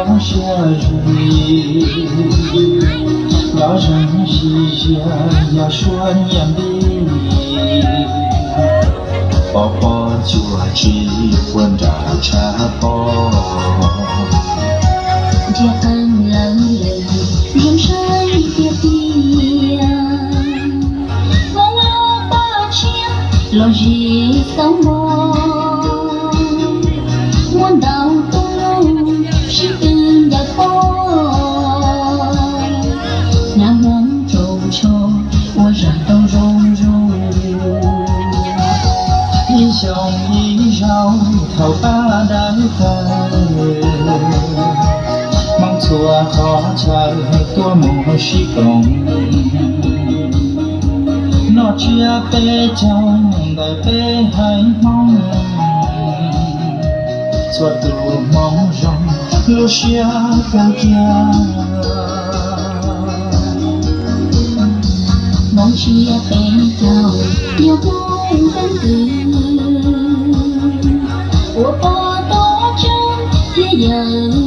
Zoo siab zoo, nyob zoo zij ziam, yog suab nyiaj npib, pov pob tsuas tsis puag nram tshav pob. Nrhiav qee lawm lawm, zoo saib tiag tiag, Hmoob lub paj tshiab los zis xauv npo, muaj ntau tus lub sib tw ncaws pob, nab Hmoob tsaus tsho ua zaj tau zoo zoo. Ib xyoo ib zaug thaum pab dawb tawg, Hmoob txhua qhov chaw tuaj mus sib koom, noj tsiab peb caug ntawm peb haiv Hmoob, txhua tus Hmoob zoo lub siab kawg kiag. Hmoob tsiab peb caug yog Hmoob keeb kwm, ua pog tuav tswv thiab yawm